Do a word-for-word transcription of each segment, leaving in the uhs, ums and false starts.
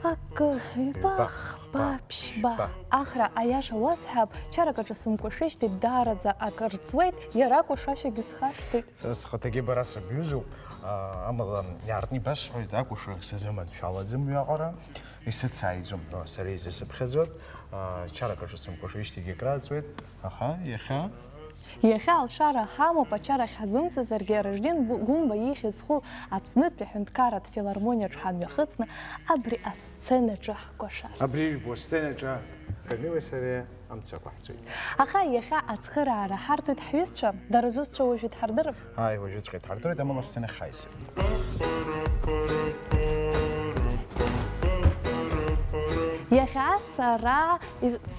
Акы, ҩба, хба, ԥшьба. Ахра аиаша уасҳәап, чарак аҿы сымкәашеижьҭеи даараӡа акыр ҵуеит, иара акәашашьагьы схашҭит. Сара схаҭагьы бара сыбҩызоуп, аа, амала иаартны ибасҳәоит, акәашарак сазыманшәалаӡам уиаҟара, исыцааиӡом, сара изысыԥхьаӡоит, аа, чарак аҿы сымкәашеижьҭеигьы акрааҵуеит, аха иахьа Иахьа алшара ҳамоуп, ачара ҳазымҵазаргьы, Ражден Бу-, Гәымба ихьӡ зху Аԥснытәи аҳәынҭқарратә филармониаҿ ҳамҩахыҵны абри асценаҿы ҳкәашар. Абри ижәбо асценаҿы Камилеи сареи амца ақәаҳҵоит. Аха иахьа ацхыраара ҳарҭоит ҳҩызцәа, дара зусҭцәа уажәы дҳардырып. Ааи, уажәыҵәҟьа дҳардырит, амала асцена ҳаиасит. Иахьа сара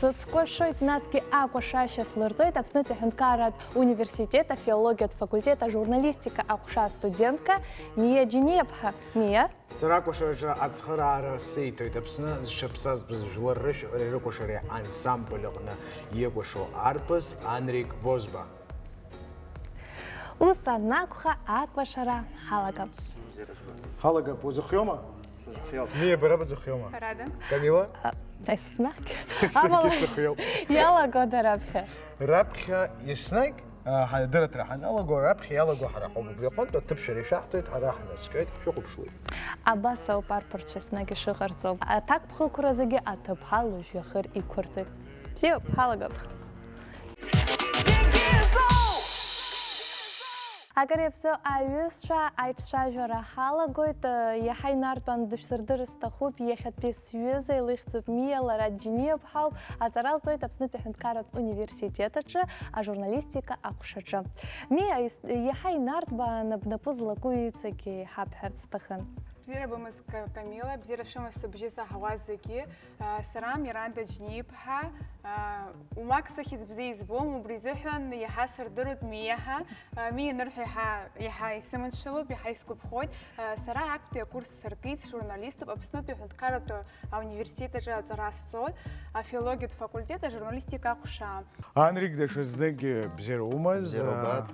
сыцкәашоит, насгьы акәашашьа слырҵоит Аԥснытәи аҳәынҭқарратә университет афилологиатә факультет ажурналистика аҟәша астудентка Миа Џьениаԥҳа. Миа. Сара акәашараҿы ацхыраара сиҭоит Аԥсны зҽаԥсазтәыз жәлар рышәаҳәареи рыкәашареи ансамбль аҟны икәашо арԥыс Анрик Возба. Ус анакәха, акәашара ҳалагап. Ҳалагап, узыхиома? Сызхиоуп. Миа, бара бызыхиома? Ҳәарада. Камила? А, еснагь. Еснагь Амала исыхиоуп. Иалагода раԥхьа? Раԥхьа еснагь, а, ҳадырраҭара ҳаналаго, раԥхьа иалаго ҳара ҳауп. Убри аҟынтә аҭыԥ шәара ишәаҳҭоит, ҳара ҳнаскьоит, ҳшәыхәаԥшуеит. Абас ауп арԥарцәа еснагь ишыҟарҵо. Аҭакԥхықәра зегьы аҭыԥҳа лыжәҩахыр иқәырҵоит. Бзиоуп, ҳалагап. Акыр иаԥсоу аҩызцәа аиҿцәажәара ҳалагоит. Иаҳа инартәан дышәсырдырыр сҭахуп, иахьатәи сҩыза илыхьӡуп Миа, лара Џьениаԥҳауп, аҵара лҵоит Аԥснытәи аҳәынҭқарратә университет аҿы ажурналистика аҟәшаҿы. Миа, ис-, иаҳа инартәааны бнапы злаку иҵегьы ҳабҳәарц сҭахын. Бзиара бымаз, Ка-, Камила, бзиара шәымаз сыбжьы заҳауаз зегьы. Сара Миранда Џьениаԥҳа, умак сыхьӡ бзиа избом, убри изыҳәан иаҳа сырдыруеит Миа ҳәа. Миа анырҳәа иаҳа, иаҳа исыманшәалоуп, иаҳа исгәаԥхоит. Сара актәи акурс сыркит, сжурналиступ, Аԥснытәи аҳәынҭқарратә ауниверситет аҿы аҵара сҵоит, афилологиатә факультет ажурналистика аҟәша. Анрик, даҽазныкгьы бзиара умаз. Бзиара убааит.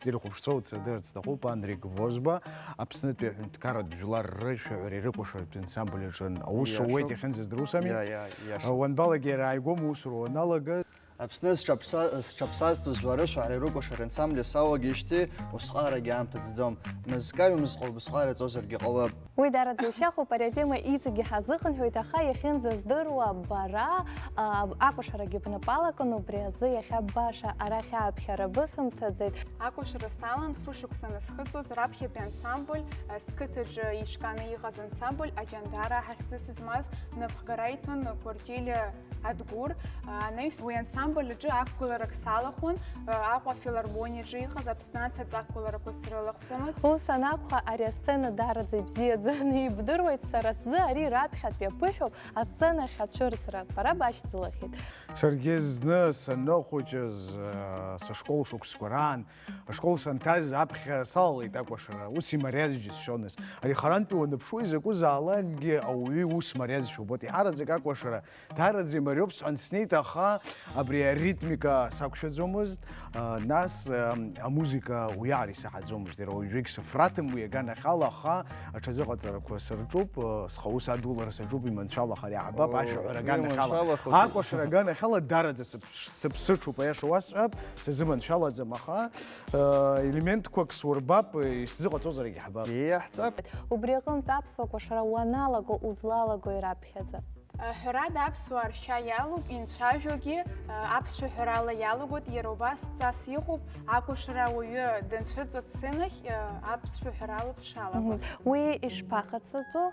Ирхәаԥшцәоу дсырдырырц сҭахуп, Анрик Возба, Аԥснытәи аҳәынҭқарратә жәлар рышәаҳәареи рыкәашаратәи ансамбль аҿы аус Иашоуп. Уеит, иахьынӡаздыруа усами? Иа, иа, иашоуп. Уанбалагеи, иара ааигәоума усура уаналагаз? Аԥсны зҽаԥса-, зҽаԥсазтәыз жәлар рышәаҳәареи рыкәашареи ансамбль салагеижьҭеи усҟарагьы аамҭа ӡӡом. Мызкы аҩымзҟа убысҟак иаҵозаргьы ҟалап. Уи даараӡа ишьахәуп, ари атема иҵегьы ҳазыхынҳәуеит, аха иахьынӡаздыруа бара, а, акәашарагьы бнапы алакын, убри азы иахьа баша арахь ааԥхьара бысымҭаӡеит. Акәашара салан фышықәса насхыҵуаз раԥхьатәи ансамбль, а, сқыҭаҿы ишканы иҟаз ансамбль Аҷандара ахьӡы змаз напхгара иҭон Гәарҷелиа Адгәыр, а, анаҩс уи ансамбль аҿы ақәгыларак салахәын, а, Аҟәа афилармониаҿы иҟаз Аԥсны анҭыҵ ақәгыларақәа срылахәӡамызт. Ус анакәха, ари асцена даараӡа ибзиаӡаны ибдыруеит, сара сзы ари раԥхьатәи аԥышәоуп асценахь ацәырҵра, бара башьцылахьеит. Саргьы зны саныхәыҷыз, а, сышкол шықәсқәа раан, ашкол санҭаз аԥхьа салалеит акәашара, ус имариаз џьысшьоныз. Ари харантәи уаныԥшуа изакәызаалакгьы ауаҩы ус мариазшәа убоит. Иҳараӡак акәашара даараӡа имариоуп сҳәан снеит, аха абри аритмика сақәшәаӡомызт, а, нас, а, амузыка уиаара исаҳаӡомызт. Иара уажәыгь сыфраҭым уи аганахьала, аха аҽазыҟаҵарақәа сырҿуп, а, схы аус адулара саҿуп, иманшәалахар иаҳбап, О, ашәаҳәара аганахьала. Иманшәалахоит. Акәашара аганахьала даараӡа сыԥ-, сыԥсыҽуп, аиаша уасҳәап, сазыманшәалаӡам, аха, а, елементқәак сурбап, исзыҟаҵозаргьы ҳбап. Иаҳҵап. Убри аҟынтә аԥсуа кәашара уаналаго узлалагои раԥхьаӡа? Ҳәарада, аԥсуаа ршьа иалоуп, инцәажәогьы, аԥсшәа ҳәарала иалагоит, иара убас ҵас иҟоуп, акәашара ауаҩы данцәырҵуа дцынахь, аԥсшәа ҳәарала дшалаго. Мгм. Уи ишԥаҟаҵатәу?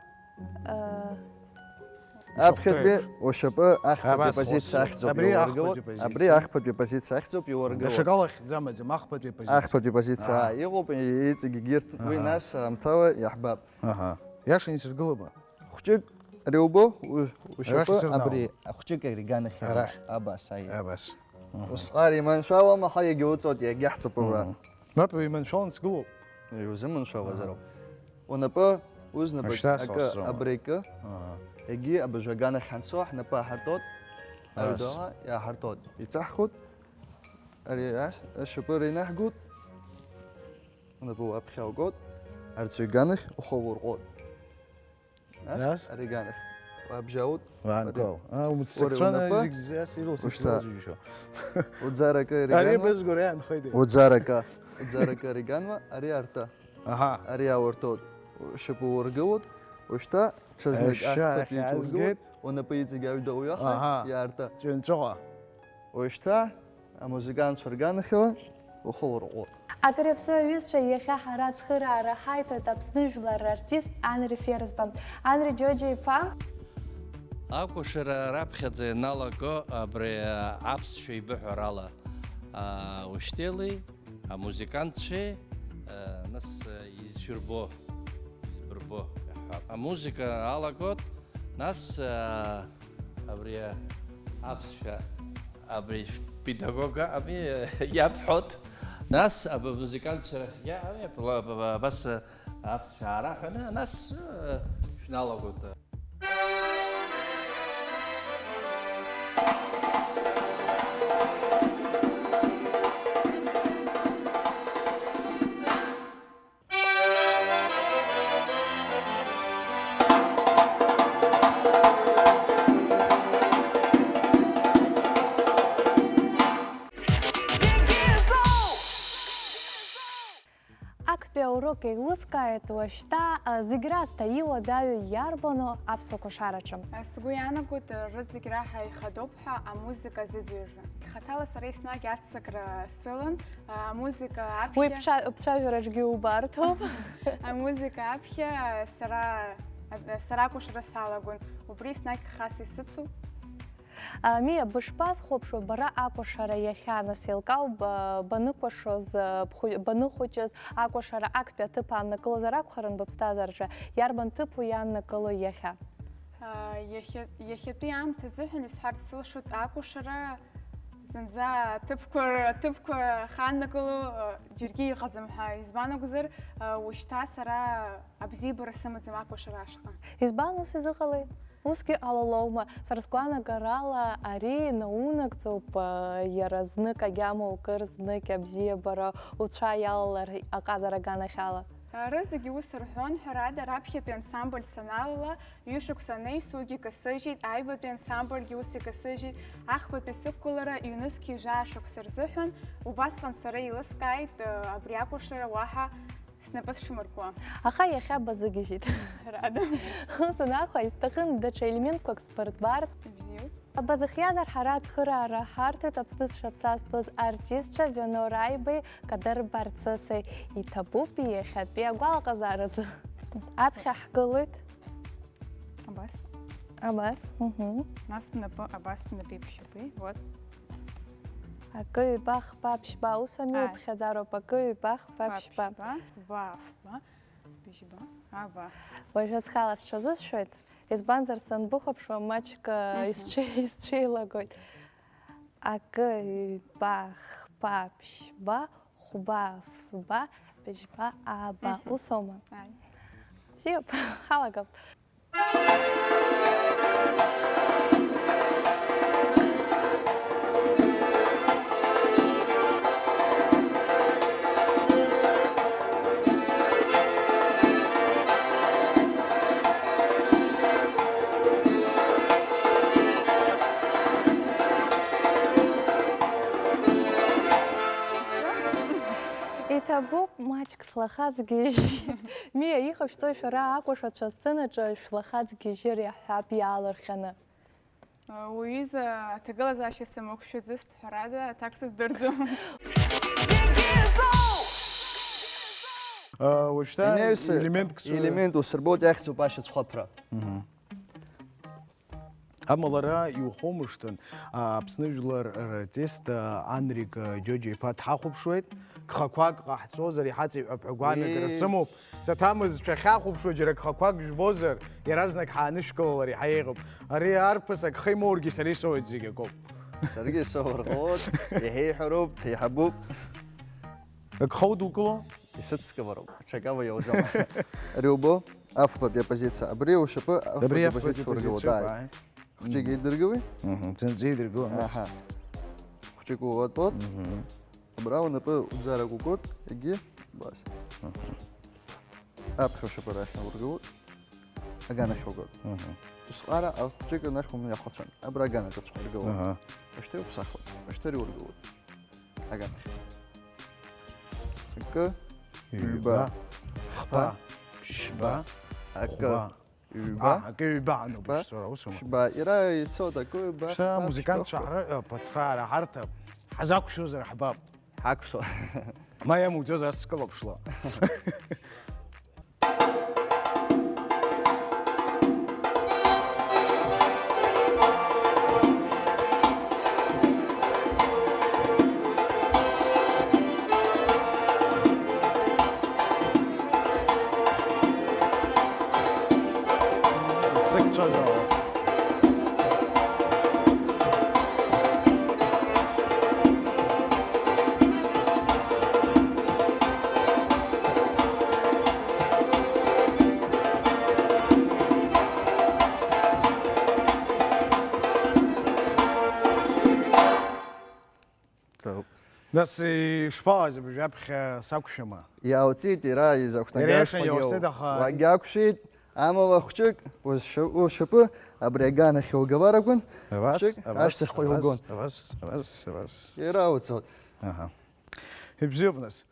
Аԥхьатәи ушьапы ахԥатәи Абас, позициа ус, ахьӡуп абри иургыло. Ахԥатәи позициа. Абри ахԥатәи позициа ахьӡуп иургыло. Даҽакала хьӡы амаӡам, ахԥатәи позициа. Ахԥатәи позициа, Аҳа. Иҟоуп, иҵегьгьы ирҭ-, уи Аҳа. Нас аамҭала иаҳбап. Аҳа. Иашан исыргылома? Хәҷык ари убо, у-, ушьапы Арахь исырнаало. Абри, ахәҷык ари аганахьала. Арахь. Абас, аиеи. Абас. Мгм. Усҟар иманшәалома, ҳа иагьауҵоит, иагьаҳҵап уара. Мгм. Мап, иманшәалан сгылоуп. Иузыманшәалазароуп. Аҳа. Унапы, узнапык Ашьҭа акы, сасрыма. Абри акы, Аҳа. Егьи абыржә аганахь ҳанцо, ҳнапы аҳартот, Ас. Аҩадоуҳа иаҳартот. Иҵаҳхуеит, ари ас-, ашьапы реинаҳгоит, унапы уаԥхьа угоит, арҵаҩ аганахь ухы лурҟәуеит. Нас? Нас? Ари аганахь. Уаабжьаут. Уаанкыл. Ари. А, умыццакцәан, уара унапы. Зегь зас ирылсны ушьҭа. Срылҵуеишьо. Уӡаракы Ари Регенуа. Бызгәырҩа аанхеит. Уӡаракы. Уӡаракы Регенуа, ари арта. Аҳа. Ари ауртот. Ушьапы ургылот. Ушьҭа ҽазнык Ашьа ахԥатәи ахьаазгеит. Иҿузгылот. Унапы иҵегь аҩда уҩаха, Аҳа. Иаарта. Ҵәынҵәыҟа. Ушьҭа амузыкантцәа рганахьала ухы урҟәы. Акыр иаԥсоу аҩызцәа, иахьа ҳара ацхыраара ҳаиҭоит Аԥсны жәлар рартист Анри Ферзба. Анри Џьоџьа-иԥа. Акәашара раԥхьаӡа ианалаго абри аԥсшәа ибыҳәарала, а, ушьҭеили, амузыкантцәеи, а, нас, а, изшәырбо, избырбо иаҳҳәап. Амузыка алагот, нас, а, абри аԥсшәа, абри педагог ами иабҳәот, нас аб-, амузыкантцәа рахьгьы ами, аб-, аб-, аб-, абас аԥсшәа аараҳәаны, нас, э, шәналагоит. Актәи аурок еилыскааит уажәшьҭа, а, зегь раасҭа иуадаҩу иарбану аԥсуа кәашараҿы? Сгәы иаанагоит, рызегь раҳа ихадоуп ҳәа амузыка зыӡырҩра. Хаҭала сара еснагь аццакра сылан, амузыка аԥхьа. Уи бцәа-, бцәажәараҿгьы убарҭоуп. Амузыка аԥхьа сара, сара акәашара салагон. Убри еснагь хас исыцу. А, Миа, бышԥазхәаԥшуа бара акәашара иахьа, нас еилкаау ба-, баныкәашоз, а, бхәы-, баныхәыҷыз, акәашара актәи аҭыԥ ааннакылозар акәхарын быԥсҭазаараҿы, иарбан ҭыԥу иааннакыло иахьа? А, иахьа-, иахьатәи аамҭа азыҳәан исҳәарц сылшоит, акәашара зынӡа аҭыԥқәа, аҭыԥқәа ахааннакыло, а, џьаргьы иҟаӡам ҳәа. Избан акәзар, а, ушьҭа сара абзиабара сымаӡам акәашара ашҟа. Избан ус изыҟалеи? Усгьы ҟалалоума? Сара сгәаанагарала, ари наунагӡоуп, а, иара знык агьама укыр, знык абзиабара уцәа иалалар аҟазара аганахьала. Рызегьы ус рҳәон, ҳәарада, раԥхьатәи ансамбль саналала, ҩышықәса анеисугьы касыжьит, аҩбатәи ансамбльгьы ус икасыжьит, ахԥатәи сықәгылара ҩнызқьи жәаа шықәса рзыҳәан, убасҟан сара еилыскааит, а, абри акәашара уаҳа снапы сшымыркуа. Аха иахьа базыгьежьит. Ҳәарада. Ус анакәха, исҭахын даҽа елементқәак сбырҭбаарц. Ибзиоуп. Базыхиазар, ҳара ацхыраара ҳарҭеит, Аԥсны зшаԥсазтәыз артистцәа Вианор Аибеи Кадыр Барцыци. Иҭабуп иахьатәи агәалаҟазааразы. Аԥхьа ҳгылоит. Абас. Абас, мгм. Нас бнапы, абас бнапи бшьапи, вот. Акы, ҩба, хԥа, ԥшьба, ус ами. Ааи. Уԥхьаӡароуп, акы, ҩба, хԥа, ԥшьба. Ԥшьба, фба, фба, быжьба, аба. Уажәы схала сҽазысшәоит, избанзар, санбыхәаԥшуа маҷк, мгм, исцәе-, исцәеилагоит. Акы, ҩба, хԥа, ԥшьба, хәба, фба, быжьба, ааба. Мгм. Усоума? Ааи. Бзиоуп, ҳалагап. Иҭабуп маҷк слахаҵ гьежьы. Миа, ихашәҵои шәара акәашацәа асценаҿы шәлахаҵ гьежьыр иаҳҳәап иаалырҟьаны? Уҩыза аҭагылазаашьа сымоуп, шәыӡыст, ҳәарада, аҭак сыздырӡом. Уажәшьҭа Инеиусы елементк су- елемент усырбоит, иахьӡуп ашьацәхәаԥра. Мгм. Амала ара иухоумыршҭын, а, Аԥсны жәлар рартист, а, Анрик, а, Џьоџьа-иԥа дҳахәаԥшуеит. Гхақәак ҟаҳҵозар иҳаҵеиҳәап ҳәа гәаанагара Ии. Сымоуп. Саҭамыз, шәахьахәаԥшуа џьара гхақәак жәбозар, иаразнак ҳаанышәкылалар иаҳа еиӷьуп. Ари арԥыс агха имоургьы сара исоуеит, зегь акоуп. Саргьы исоур ҟалоит, иаҳа иҳәароуп, еиҳабуп. Агха удукыло? Исыцкылароуп, ҽакала иауӡом. Ари убо, афбатәи апозициа. Абри ушьапы Абри афбатәи афбатәи апозициа ургылоит, апозициа, ааи. Ааи. Хәҷык идыргылеи? Мгм, зынӡа идыргылом. Аҳа. Хәҷык уатәот. Мгм. Абра унапы уӡара гәыгәот, егьи, бас. Мгм. Аԥхьа ушьапы арахь наургылот. аганахь угоит. Аҳа. Усҟара ахәҷык анахь умҩахәацәан, абра аганаҿ ацәқәа ргылан. Аҳа. Ушьҭа иуԥсахуеит, ушьҭа иургылоит. Аганахь. Акы, ҩба, ҩба, хԥа, хԥа, ԥшьба, акы, хәба. Ҩба. А, акы ҩба ануп, хԥа, ишсоура, усума? Ԥшьба. Иара ицоит акы ҩба, шьҭа хԥа, амузыкантцәа ԥшьба, хԥа. Ҳрыҳәап, ацхыраара ҳарҭап. Ҳазақәшәозар ҳбап. Ҳақәшәо. Ма иамуӡозар ас скылаԥшла. Сыхьцәазаауа. Ҭоуп. Нас ишԥаҟаз абыржә аԥхьа сақәшәама? Иаауҵеит, иара изакәнагаз. Иара иашан иаауҵеит, аха уагьақәшәеит, амала хәҷык узшьапы абри аганахь иугабар акәын, хәҷык ашьҭахьҟа иугон. Иара уҵоит. Аҳа. Ибзиоуп, нас.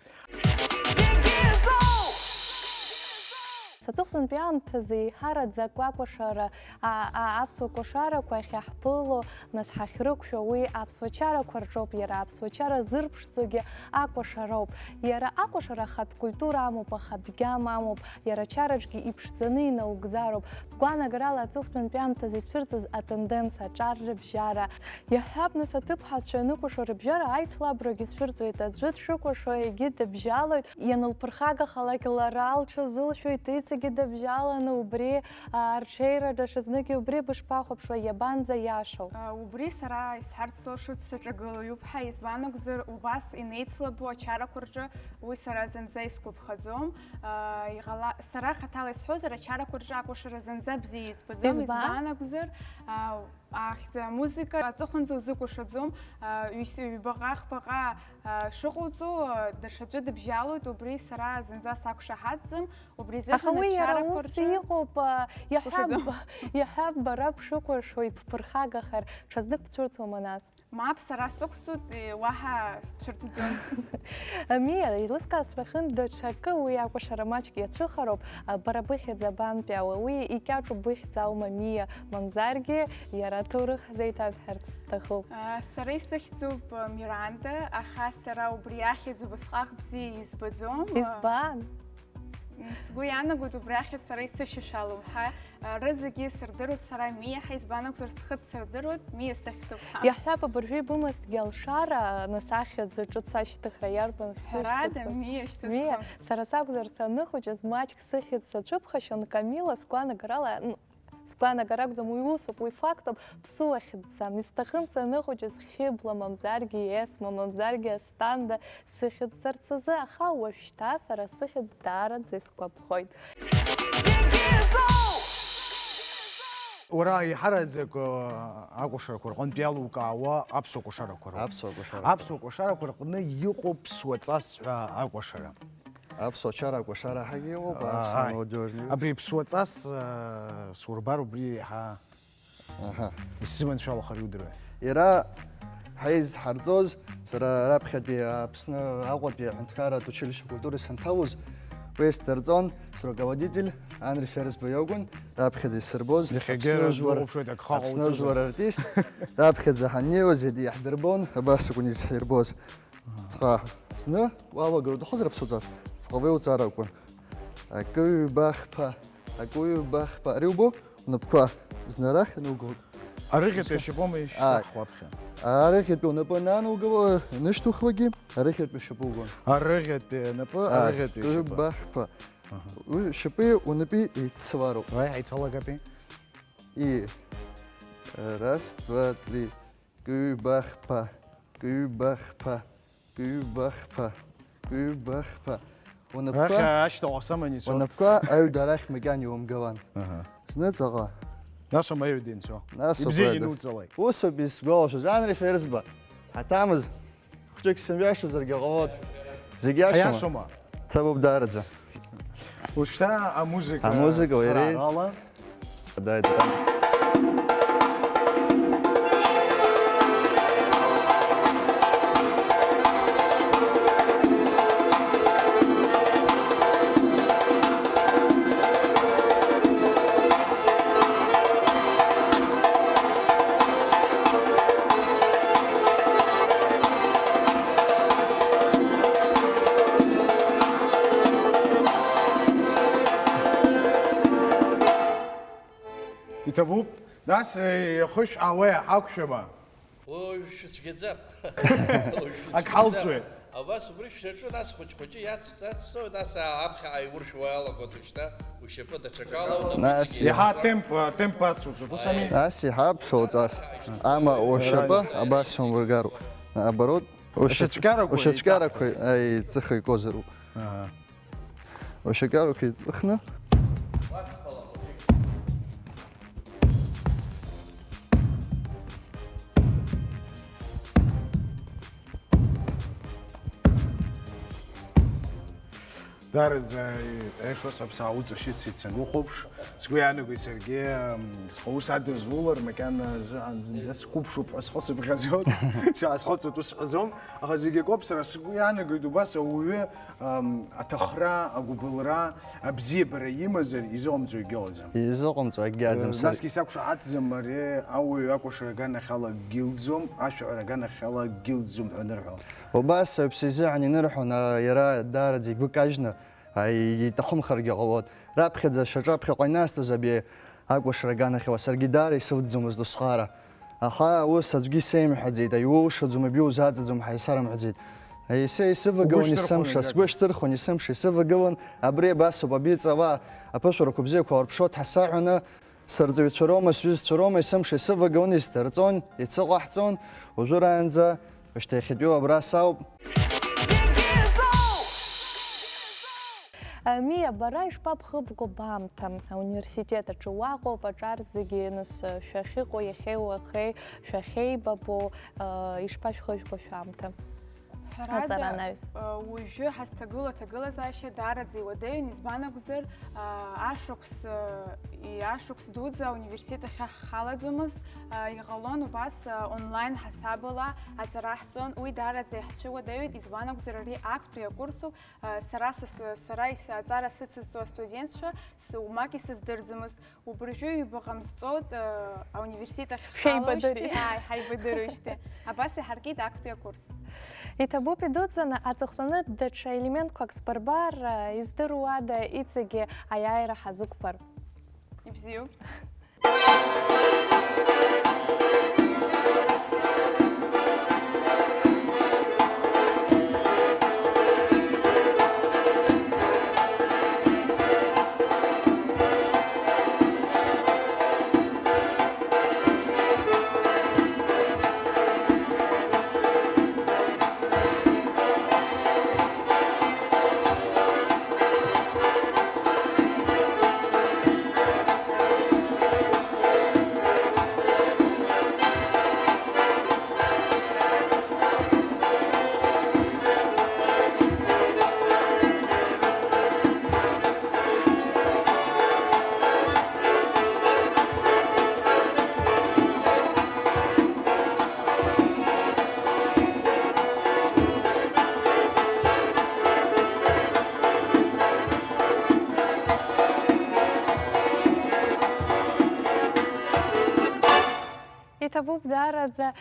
Аҵыхәтәантәи аамҭазы еиҳараӡак акәашара, а, а, аԥсуа кәашарақәа ахьаҳԥыло, нас ҳахьрықәшәо, уи аԥсуа чарақәа рҿоуп, иара аԥсуа чара зырԥшӡогьы акәашароуп. Иара акәашара ахатә культура амоуп, ахатә гьама амоуп, иара ачараҿгьы иԥшӡаны инаугӡароуп. Гәаанагарала аҵыхәтәантәи аамҭазы ицәырҵыз атенденциа, аҿар рыбжьара, иаҳҳәап, нас, аҭыԥҳацәа аныкәашо рыбжьара аицлабрагьы цәырҵуеит, аӡәы дшыкәашо егьи дыбжьалоит, ианылԥырхагахалак лара лҽазылшәоит, иҵегьы дыбжьаланы, убри, а, арҽеира даҽазныкгьы убри бышԥахәаԥшуа, иабанӡа иашоу? А, убри сара исҳәарц сылшоит саҿагылаҩуп ҳәа, избан акәзар, убас инеицлабо ачарақәа рҿы уи сара зынӡа исгәаԥхаӡом. А, иҟала-, сара хаҭала исҳәозар, ачарақәа рҿы акәашара зынӡа бзиа избаӡом, избан? Избан акәзар, а, Ахьӡ-амузыка аҵыхәанӡа узыкәашаӡом, а, ҩс-, ҩбаҟа-хԥаҟа, а, шыҟауҵо, а, даҽаӡәы дыбжьалоит, убри сара зынӡа сақәшаҳаҭӡам, убри азыҳәан ачарақәа рҿы. Аха уи иара ус иҟоуп, а, иаҳҳәап, иаҳҳәап, бара бшыкәашо ибԥырхагахар, ҽазнык бцәырҵуама нас? Мап, сара сықәҵуеит, е, уаҳа сцәырҵӡом. Миа, еилыскаартә сҭахын даҽакы, уи акәашара маҷк иацәыхароуп, а, бара быхьӡ абантәи ауа, уи икьаҿу быхьӡ аума, Миа, мамзаргьы иара аҭоурых ҳзеиҭабҳәарц сҭахуп. А, сара исыхьӡуп, а, Миранда, аха сара убри ахьӡ убасҟак бзиа избаӡом. Избан? М, сгәы иаанагоит, убри ахьӡ сара исышьашәа алоуп ҳәа. Рызегьы сырдыруеит сара Миа ҳәа, избан акәзар, схы дсырдыруеит, Миа сыхьӡуп ҳәа. Иаҳҳәап, абыржәы ибымазҭгьы алшара, нас ахьӡ ҿыц ашьҭыхра иарбан шәзышьҭыхуа? Ҳәарада, Миа шьҭысхуан. Миа, сара сакәзар, саныхәыҷыз маҷк сыхьӡ сацәыԥхашьон, Камила, сгәаанагарала, н-, сгәаанагара акәӡам, уи усуп, уи фактуп, ԥсуа хьӡӡам, исҭахын саныхәыҷыз Хьыбла мамзаргьы Есма мамзаргьы Асҭанда, сыхьӡ сарц азы, аха уажәшьҭа сара сыхьӡ даараӡа исгәаԥхоит. Уара еиҳараӡак, э, акәашарақәа рҟынтә иалукаауа аԥсуа кәашарақәа роуп. Аԥсуа кәашарақәа. Аԥсуа кәашарақәа рҟны иҟоуп ԥсуаҵас ҳәа акәашара. Аԥсуа чара акәашара ҳәагьы иҟоуп, аԥсуа, ааи, молодежный. Абри ԥсуаҵас, э, сурбар убри еиҳа Аҳа. Исзыманшәалахар иудыруеи? Иара ҳаизҳарҵоз, сара раԥхьатәи Аԥсны Аҟәатәи аҳәынҭқарратә училище культуры санҭалоз, уи сдырҵон, сруководитель Анри Ферзба иакәын, раԥхьаӡа исырбоз, иахьагьы Аԥсны жәлар, уахәаԥшуеит, агхаҟа Аԥсны уҵозар. Жәлар артист, раԥхьаӡа ҳаннеиуаз иара иаҳдырбон, абас акәын изҳирбоз. Ҵҟа. Зны уалагара уҭахозар аԥсуаҵас, ҵҟа уеилҵаар акәын. Акы-ҩба-хԥа, акы-ҩба-хԥа. Ари убо? Унапқәа зны арахь инугоит. Арыӷьатәи ашьапоума ишьҭахь уаԥхьа? Арыӷьатәи унапы ананугало, инышьҭухлакгьы, арыӷьатәи ашьапы угон. Арыӷьатәи анапы, арыӷьатәи ашьапы. Акы-ҩба-хԥа. Аҳа. Уи шьапи унапи еиццалароуп. Уаи, ҳаицалагапи? И. Раз, два, три. Кыҩбахԥа, кыҩбахԥа, кыҩбахԥа, кыҩбахԥа. Унапқәа, рахь ашьҭахь уасаман ицо. Унапқәа аҩада арахь макьана иумгалан. Аҳа. Зны ҵаҟа. Нас ума аҩада инцо? Нас убра. Ибзиагьы нуҵалеит. Усоуп исгәалашәоз, Анри Ферзба. Ҳаҭамыз, хәҷык сымҩашьозаргьы ҟалоит. Зегь иашоума? Аиашоума? Цабуп даараӡа. Ушьҭа амузыка, амузыка уареи цхыраарала. Да, это так. Иҭабуп. Нас, э, ихышә ауеи, ҳақәшәама? Уажә шәыцәгьаӡап. Уажә шәыцәгьаӡап. Ак ҳалҵуеит. Абас убри шәраҿу, нас хәыҷ-хәыҷы иац-, иацҵо, нас, а, аԥхьа ааиуршәуа иалагоит уажәшьҭа, ушьапы даҽакала, нас унапы иаҳа темп, а, темп ацуҵоит, ус ами? Нас иҳа ԥшоуҵас. Ама ушьапы абас умыргароуп. Наоборот, ушьац-, ушьацәкьарақәа ушьацәкьарақәа, еиҵахоит. Ай, ҵыха икозароуп. Аҳа. Ушьакьарақәа еиҵыхны. Дараӡа, еиҳа саԥсаа уҵашьыцит санухәаԥш. Сгәы иаанагоит саргьы, м, схы ус адызулар, макьана зыҟан зынӡа сқәыԥшуп ҳәа схы сыԥхьаӡоит. Саасхәыцуеит, ус сҳәаӡом. Аха зегь акоуп, сара сгәы иаанагоит убас ауаҩы, ам, аҭахра, агәыбылра, абзиабара имазар, изыҟамҵо егьыҟаӡам. Изыҟамҵо акгьы аӡам, э, сар- насгьы исақәшаҳаҭӡам ари, ауаҩы акәашара аганахьала акгьы илӡом, ашәаҳәара аганахьала акгьы илӡом ҳәа анырҳәо. Убас аҩԥс изыҳәан инырҳәон, а, иара даараӡа игәы кажьны, а, и-, иҭахымхаргьы ҟалоит. Раԥхьаӡа шьаҿа ԥхьаҟа инасҭоз абри акәашара аганахьала саргьы даара исывӡомызт усҟара. Аха ус аӡәгьы исеимҳәаӡеит, аиуоушаӡом, абиузаҵаӡом ҳәа исарымҳәаӡеит. Ес-, исывагылан есымша, сгәы шьҭырхуан, сгәы шьҭырхуан есымша, исывагылан, абри абасоуп, абиҵала, аԥышәарақәа бзиақәа уарԥшуа дҳасаҳәаны, сырҵаҩцәа роума, сҩызцәа роума, есымша исывагылан, исдырҵон, ицыҟаҳҵон, уажәраанӡа, шьҭа иахьатәиу абра сауп. Миа, бара ишԥабхыбго баамҭа ауниверситет аҿы? Уаҟоуп аҿар зегьы, нас, шәахьыҟоу иахьеи уахеи шәахьеибабо, ишԥашәхыжәго шәаамҭа? Ҳәарада, аҵара анаҩс, уажәы ҳазҭагылоу аҭагылазаашьа даараӡа иуадаҩын, избан акәзар, ашықәс, и-, ашықәс дуӡӡа ауниверситет ахь ҳхалаӡомызт, иҟалон убас онлайн ҳасабала аҵара ҳҵон, уи даараӡа иаҳцәыуадаҩит, избан акәзар, ари актәи акурсуп, сара сыс-, сара ис-, аҵара сыцызҵо астудентцәа с-, умак исыздырӡомызт. Убыржәы ҩба ҟамҵҵоит, э, ауниверситет ахь шәеибадырит, ҳхалоижьҭеи, ааи, ҳаибадыруижьҭеи. Абас иҳаркит актәи акурс. Иҭабуп идуӡӡаны аҵыхәтәаны даҽа елементқәак сбырбар, э, издыруада иҵегьы аиааира ҳазықәԥар? Ибзиоуп. Иҭабуп даараӡа.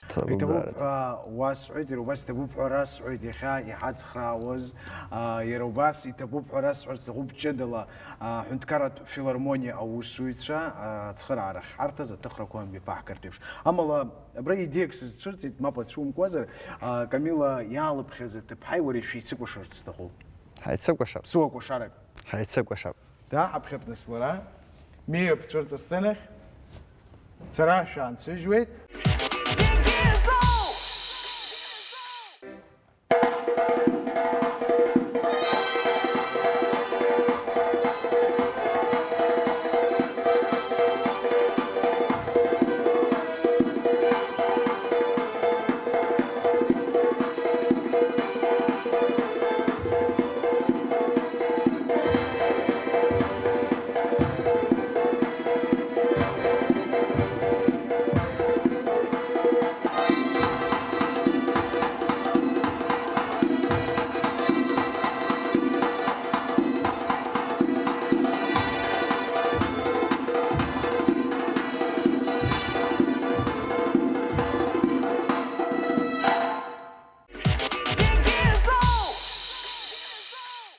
Иҭабуп, иҭабуп даараӡа. А, уасҳәеит, иара убас иҭабуп ҳәа расҳәоит иахьа иҳацхраауаз, а, иара убас иҭабуп ҳәа расҳәарц сҭахуп ҷыдала, а, аҳәынҭқарратә филармониа аусзуҩцәа, а, ацхыраара ахьҳарҭаз аҭыхрақәа анбиԥаҳгартә еиԥш. Амала, абра идеиак сызцәырҵит, мап ацәумкуазар, а, Камила иаалыԥхьаз аҭыԥҳаи уареи шәеицыкәашарц сҭахуп. Ҳаицыкәашап. Ԥсуа кәашарак. Ҳаицыкәашап. Дааҳаԥхьап нас лара. Миа бцәырҵ асценахь. Сара шәаансыжьуеит.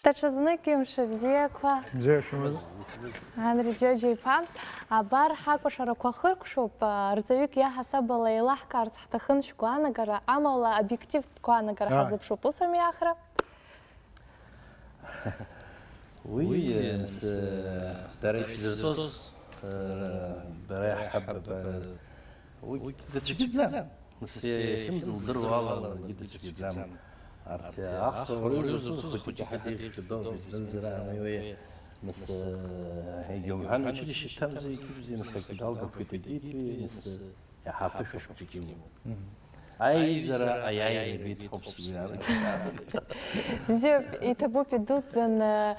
Даҽазнык мшыбзиақәа. Бзиа шәымаз. Анри Џьоџьа-иԥа, абар ҳакәашарақәа хыркәшоуп, арҵаҩык иаҳасаб ала еилаҳкаарц ҳҭахын шәгәаанагара, амала обиективтә гәаанагара Ааи. ҳазыԥшуп, ус ами, Ахра? Уи, э, с-, э, дара ишәзырҵоз, э, бара иаҳҳәап, э, уи дацәгьаӡам. Нас иахьынӡалдыруа ала ларгьы дацәгьаӡам. Арҭ ахра уаҩы зусҭцәа хәыҷык иаҳа деиӷьхьадоуп, избанзар, ами уи, нас, э, егьа умҳәан, училище дҭамзи, егьи бзиа, нас, акы далгақәеит, егьи итәи, нас, иаҳа аԥышәа хәыҷык имоуп. Мгм. Аизара аиааира игеит ҳәа сгәы иаанагоит. Бзиоуп, иҭабуп идуӡӡан, э,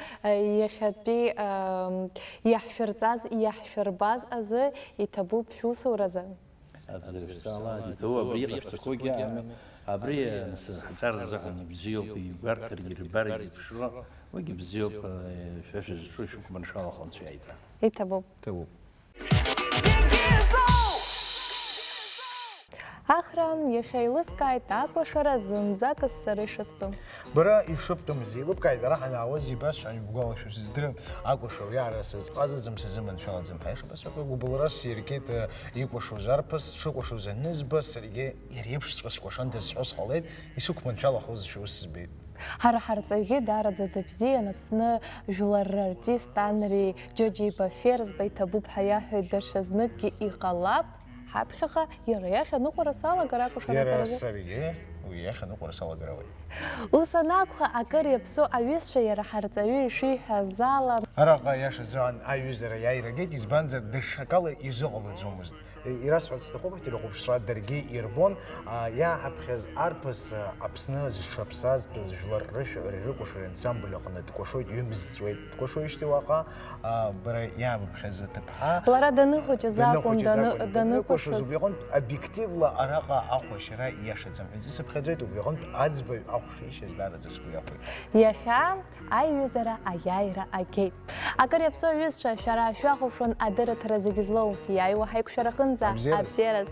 иахьатәи, э, иаҳшәырҵаз, иаҳшәырбаз азы иҭабуп шәусуразы. Абзаршәала, иҭоу абри иҟашәҵақәоугьы аами. Абри, нас, ҳаҿар рзыҳәан ибзиоуп, игәарҭаргьы, ирбаргьы зыԥшро, уигьы бзиоуп, э, шәа шәызҿу шәықәманшәалахо Анцәа иаиҵа. Иҭабуп. Иҭабуп. Ахра, иахьа еилыскааит акәашара зынӡак ссара ишыстәым. Бара ишыбтәым зеилыбкааит, ара ҳанаауаз ибасҳәан, ибгәалашәо сыздырам, акәашара уиаара сызҟазаӡам, сазыманшәалаӡам ҳәа. Ишыбасҳәақәа гәыбылрас сиркит, э, икәашоз арԥыс, дшыкәашоз анызба, саргьы иара иеиԥшҵәҟьа скәашандаз сҳәо сҟалеит, исықәманшәалахозшәа ус збеит. Ҳара ҳарҵаҩгьы даараӡа дыбзиан, Аԥсны жәлар рартист Анри Џьоџьа-иԥа Ферзба иҭабуп ҳәа иаҳәоит, даҽазныкгьы иҟалап, ҳаԥхьаҟа иара иахь аныҟәара салагар акәашара Иара аҵаразы. Саргьы уи иахь аныҟәара салагар ауеит. Ус анакәха, акыр иаԥсоу аҩызцәа иара ҳарҵаҩы ишиҳәаз ала. Араҟа иашазы аиҩызара иааира агеит, избанзар, даҽакала изыҟалаӡомызт. Ирасҳәарц сҭахуп, ҳтелехәаԥшцәа даргьы ирбон, а, иааҳаԥхьаз арԥыс, а, Аԥсны зҽаԥсазтәыз жәлар рышәаҳәара ирыкәашареи ансамбль аҟны дкәашоит, ҩымз ҵуеит дкәашоижьҭеи уаҟа, а, бара иаабыԥхьаз аҭыԥҳа. Лара даныхәыҷыз акәын, даныхәыҷыз даны-, акәын даныкәашоз. Даныкәашоз, убри аҟынтә обиективла араҟа ахәашьара ииашаӡам ҳәа изысыԥхьаӡоит, убри аҟынтә аӡбаҩ ахә шишьаз даараӡа сгәы иахәеит. Иахьа аиҩызара аиааира агеит. Акыр иаԥсоу аҩызцәа, шәара шәахәаԥшуан адырраҭара зегь злоу, иааиуа ҳаиқәшәарахынӡа, абзиараз. Абзиараз.